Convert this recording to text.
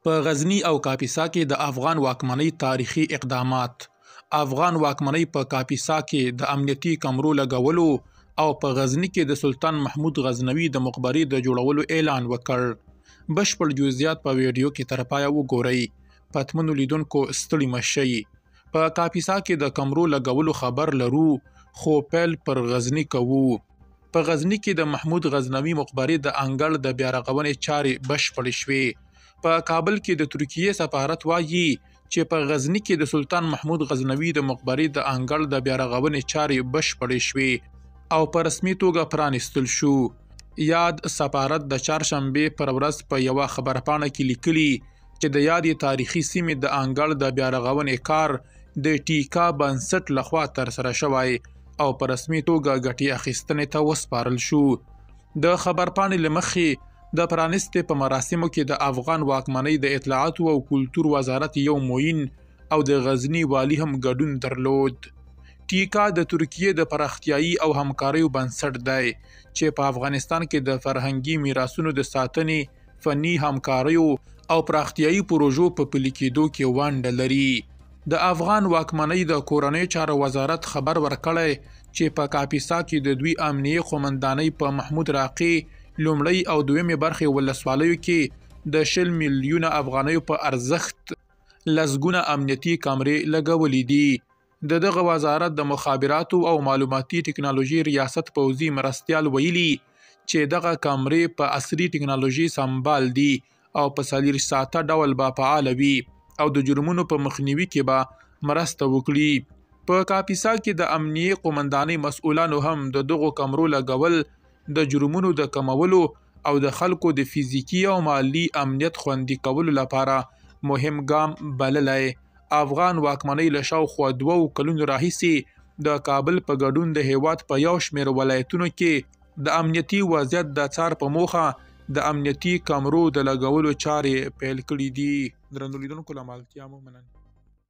په غزني او کاپیسا کې د افغان واکمنۍ تاریخي اقدامات. افغان واکمنۍ په کاپیسا کې د امنیتي کمرو لګولو او په غزني کې د سلطان محمود غزنوي د مقبرې د جوړولو اعلان وکړ. بشپړ جزئیات په ویډیو کې تر پایه وګورئ. پتمنو لیدونکو ستړي مه شئ. په کاپیسا کې د کمرو لګولو خبر لرو، خو پیل پر غزني کوو. په غزني کې د محمود غزنوي مقبرې د انګړ د بیارغونې چارې بشپړې شوې. په کابل کې د ترکیې سفارت وايي چې په غزني کې د سلطان محمود غزنوي د مقبرې د انګړ د بیارغونې چارې بشپړې شوې او په رسمي توګه پرانیستل شو. یاد سفارت د چهارشنبې پر ورځ په یوه خبرپاڼه کې لیکلي چې د یادې تاریخي سیمې د انګړ د بیارغونې کار د ټیکا بنسټ لخوا ترسره شوی او په رسمي توګه ګټې اخیستنې ته وسپارل شو. د خبرپاڼې له مخې، د پرانیستې په مراسمو کې د افغان واکمنۍ د اطلاعاتو او کلتور وزارت یو معین او د غزني والي هم ګډون درلود. ټیکا د ترکیې د پراختیایي او همکاریو بنسټ دی چې په افغانستان کې د فرهنګي میراثونو د ساتنې، فني همکاریو او پراختیایي پروژو په پلي کېدو کې ونډه لري. د افغان واکمنۍ د کورنیو چارو وزارت خبر ورکړی چې په کاپیسا کې د دوی امنیې قومندانۍ په محمود راقي لومړۍ او دویمې برخې ولسوالیو کې د 20 میلیونه افغانیو په ارزښت لسګونه امنیتي کمرې لګولې دي. د دغه وزارت د مخابراتو او معلوماتي ټکنالوژۍ ریاست پوځي مرستیال ویلي چې دغه کمرې په عصري ټکنالوژۍ سمبال دي او په 24 ساعته ډول به فعاله وي او د جرمونو په مخنیوي کې به مرسته وکړي. په کاپیسا کې د امنیې قومندانۍ مسؤلانو هم د دغو کمرو لګول د جرمونو د کمولو او د خلکو د فزیکي او مالي امنیت خوندي کولو لپاره مهم ګام بللی. افغان واکمنۍ له شاوخوا 2 کلونو راهیسې د کابل په ګډون د هېواد په یو شمېر ولایتونو کې د امنیتي وضعیت د څار په موخه د امنیتي کمرو د لګولو چارې پیل کړې دي. درنو لیدونکو، له مالتیا مو مننه.